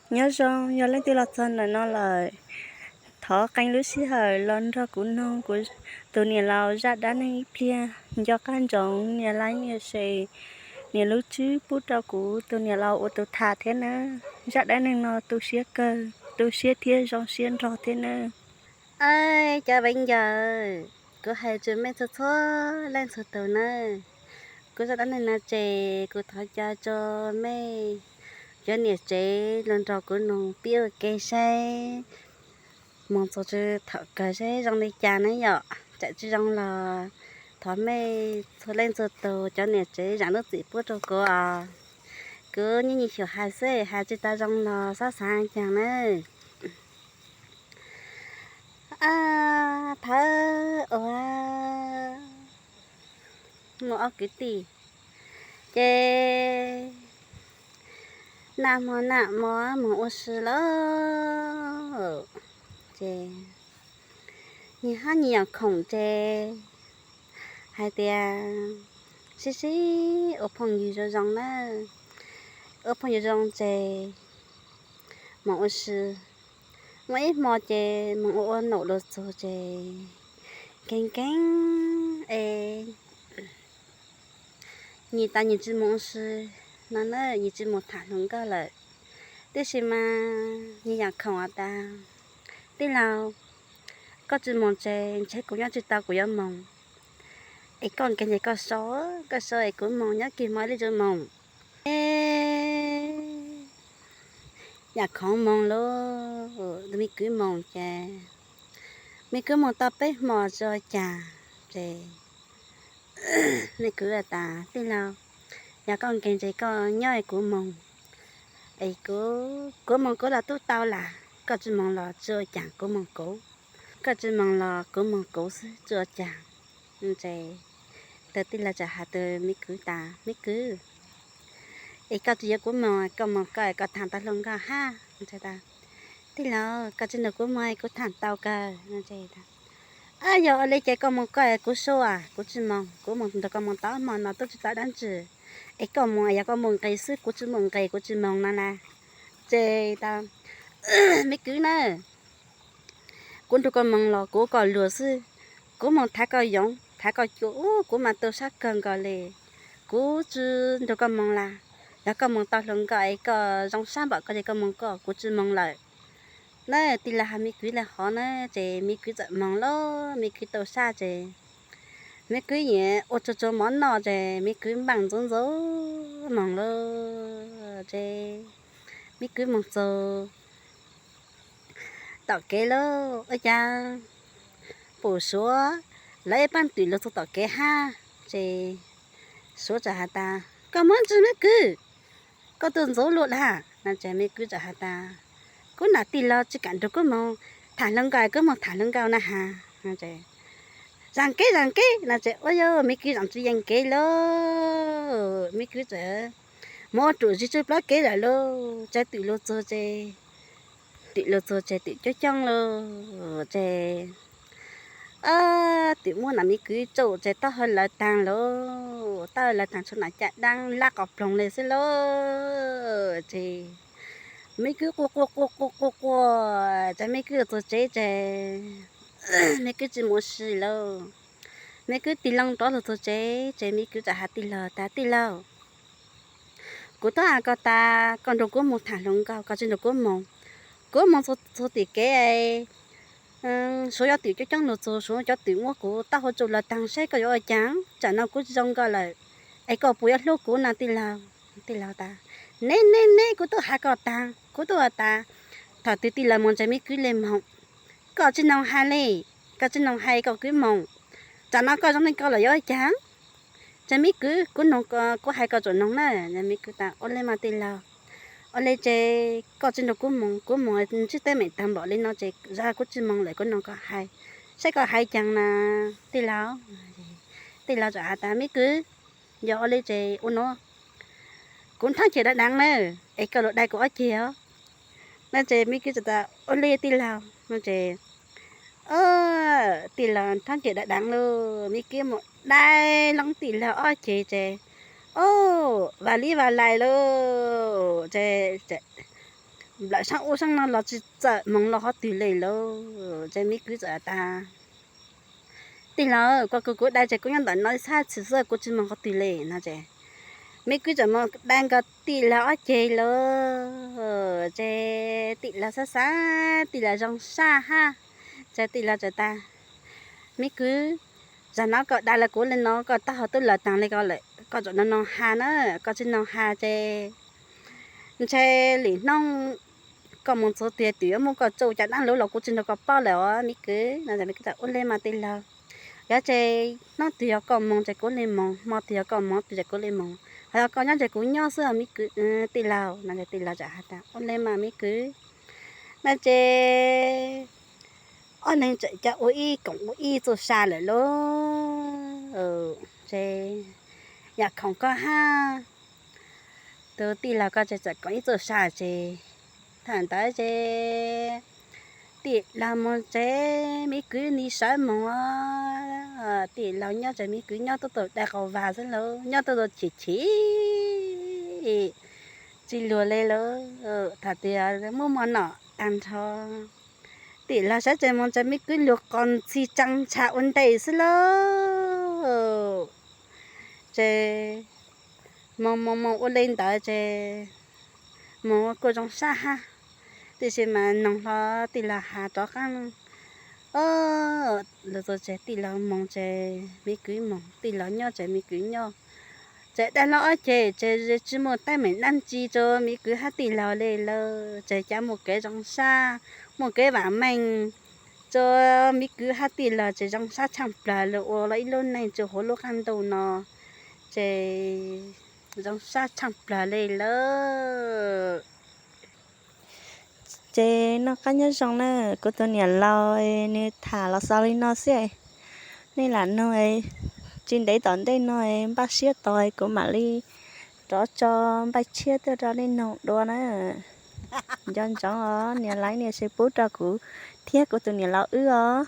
Nyob zoo, yog leej twg los txog ntawm no lawm, thov qee lub sij hawm los nrog kuv noog kuv tus niam laus zaj dab neeg ib pliag. Nco qab ntsoov nias like, nias share, nias lub tswb pub rau kuv tus niam laus ua tus tham thiab nawb. Zaj dab neeg no tu siab kawg, tu siab thiab zoo siab nrog thiab nawb. Cov viv ncaus, kuv hais rau mej txhua txhua leej txhua tus nawb, kuv zaj dab neeg no ces kuv thov caw rau mej cov niam tsev los nrog kuv noog pib ua ke saib, mus txog thaum kawg saib zoo li cas nawb yom. Txawm tsis zoo los thov mej txhua leej txhua tus cov niam tsev zam lub txim pub rau kuv os. Kuv nyij nyi xyuam hais xwb, hais tsis tau zoo los xob xav caag nawb. Thawv uas muaj ob kwv tij, ces naj hmo naj hmo mus ua si lawm, ces nyias hab nyias yam khoom ces hais tias sib sib ua phooj ywg zoo zoo na, ua phooj ywg zoo ces mus ua si. Muaj ib hmo ces mus ua ua naum los txog ces nkees nkees es nyias tas nyias tsis mus ua si no na, nyias tsis mus tham hluas nkauj lawm. Tiam sis mas nyias yam khoom has tas, tij laug, koj tsis mus ces ntshe kuv nyob tsis tau kuv yuav moog, es koj nkees ces koj so, koj so es kuv moog nyob kis hmo ib lub tsuas moog. Es yam khoom moog lauj, me kwv moog ces me kwv moog tau peb hmo tsis ua cas ces me kwv has tas, tij laug, yog koj nkees ces koj nyob es kuv moog, es kuv, kuv moog kuv los tub tau lam, koj tsis moog los tsis ua cas, kuv moog kuv, koj tsis moog los kuv moog kuv xwb tsis ua cas. Ces tus tij laug txawm has tus me kwv tas, me kwv, es koj tsis yuav kuv moog, koj moog koj, koj tham tau hluas nkauj hab. Tij laug, koj tsis nrug kuv moog kuv tham tau kawg. Yog ua li ces koj moog koj, kuv sua, kuv tsis moog, kuv moog nrug koj moog tau hmo no tub tsis tau dab tsi, es koj moog, yog koj moog nqis xwb, kuv tsis moog nqis kuv tsis moog no na. Ces tas, me kwv na, kuv nrug koj moog los kuv ua koj luag xwb, kuv moog thav koj yoov thav koj cua ub kuv mas tu sab kawg nkaus li. Kuv tsis nrug koj moog las, yog koj moog tau hluas nkauj es koj zoo sab npaum koj ces koj moog koj, kuv tsis moog lawm. Na, tij laug has me kwv li hov na, ces me kwv txawm moog lauj, me kwv tau sab ces me kwv yeej ua tsuag tsuag mov noj ces me kwv npaaj ntxuav ntxuav moog lauj. Ces me kwv moog txug tom kev lauj, ua cas pum suav lawv ib paab twm lug txug tom kev hab. Ces suav txawm has tas, koj muab ntsis me kwv, koj tus ntxuav luag dag no. Ces me kwv txawm has tas, kuv nam tij laug tsis kam nrug kuv moog tham hluas nkauj, kuv moog tham hluas nkauj na has. Zam kev zam kev no ces ua yog me kwv zam tsis yeem kev lauj, me kwv txawm mus ua ruam zig tsuj plaub kev lawm lauj. Ces twm lug txug ces, twm lug txug ces twm coob coob lauj. Ces twm muab nam me kwv tsaum ces taub hau lawv taag lauj, taub hau lawv taag tshuav nam caj dab lab qos ploog le xwb lauj. Ces me kwv quaj quaj quaj quaj quaj quaj, ces me kwv lug txug tsev ces me kwv tsis mus ua si lauj. Me kwv tig loo rov lug txug tsev ces me kwv txawm has tij laug tas, tij laug, kuv twb has koj tas koj nrug kuv moog tham hluas nkauj koj tsis nrug kuv moog. Kuv moog txug tim kev, suav cov twm coob coob lug txug, suav cov twm muab kuv taub hau tsaum lawv taag saib koj yuav ua caag, tsam no kuv tsis zoo nkauj lawm, es koj puas yuav hlub kuv no tij laug? Tij laug tas, neb neb neb, kuv twb has koj taag, kuv twb has tas thaum twg tij laug moog ntshe me kwv le moog. Koj tsis noog hais li, koj tsis noog hais koj kwv moog, tsam no koj zoo li koj lawm yuav ua caag? Ces me kwv, kuv noog, kuv hais koj tsuas noog na. Me kwv tas, ua li mas tij laug, ua li ces koj tsis nrug kuv moog, kuv moog ntsib teeb meem taag npaum li no ces zag kuv tsis moog lawm, kuv noog koj hais, saib koj hais caag na tij laug. Tij laug txawm has tas, me kwv, yog ua li ces ua nuav, kuv nrhaab ceg dav daav na, es koj lug dai kuv ob ceg os. No ces me kwv txawm tas, ua li tij laug no ces tij laug nrhaab ceg dav daav lauj, me kwv mus dai loo tij laug ob ceg ces, o, vas li vas lais lauj. Ces nplawm saab ub saab no los tsis txawm moog lug qhov twg le lauj. Ces miv kwv txawm tas, tij laug, koj kuv kuv dai ces kuv nyob ntawm no ib sab txhij xwb, kuv tsis moog qhov twg le no. Ces miv kwv txawm moog dai nkaus tij laug ob ceg lawm. Ces tij laug xav xav, tij laug zoo sab hab. Ces tij laug txawm tas, miv kwv, zag no koj dai lawm kuv le no, koj taub hau tub lawm taag le ko lawm, koj txawm nug nug has na, koj tsis nug has ces ntshe lwm hnub koj moog txug tiag twm yuav muab koj tsuj cas dlaab lug los kuv tsis nrug koj paub lawm os miv kwv no. Miv kwv tas, ua le mas tij laug, yog ces hnub twg yog koj moog ces kuv le moog, hmo twg yog koj moog ces kuv le moog, ho yog koj nyob ces kuv nyob xwb os miv kwv, tij laug no. Tij laug txawm has tas, ua le mas miv kwv no. Ces ob leeg txawm ca ua ib koom ua ib txuj sa lawm lauj. Ces yam khoom koj hab tus tij laug koj ces txawm koom ib txuj sa ces thaum ntawd ces tij laug moog ces miv kwv nim sawv moog, tij laug nyob ces miv kwv nyob tuaj tau dai qaug vag xwb lauj, nyob tuaj tau chim chim tsis luag le lauj. Thaum twg muaj mov noj taag nrho, tij laug sawv tsees moog ces miv kwv luag qos ntxig tsee ntsha ua ntej xwb lauj. Ces moog moog moog ua le ntawd ces moog kuj zoo sab hab, tiam sis mas noog hlo tij laug has rov qaab. Lug txug ces tij laug moog ces miv kwv moog, tij laug nyob ces miv kwv nyob. Ces dai hlo ob ceg ces tsis muaj teeb meem dlaab tsi rua miv kwv hab tij laug le lauj. Ces ca muaj kev zoo sab, muaj kev vaam meej rua miv kwv hab tij laug ces zoo sab tshaaj plawg le ua lub ib lub neej rua huv lub qaab ntuj no ces zoo sab tshaaj plawg le lauj. Ces noj qab nyob zoo na, kuv tus niam laus nws tham los xaus li no xwb. Nej lam noog, tsis ntev tom ntej no npaj siab tos kuv mam li rov tso npaj tshiab tuaj rau nej noog dua na. Nco ntsoov os, niam laiv niam tsis pub rau kuv thiab kuv tus niam laus wb os.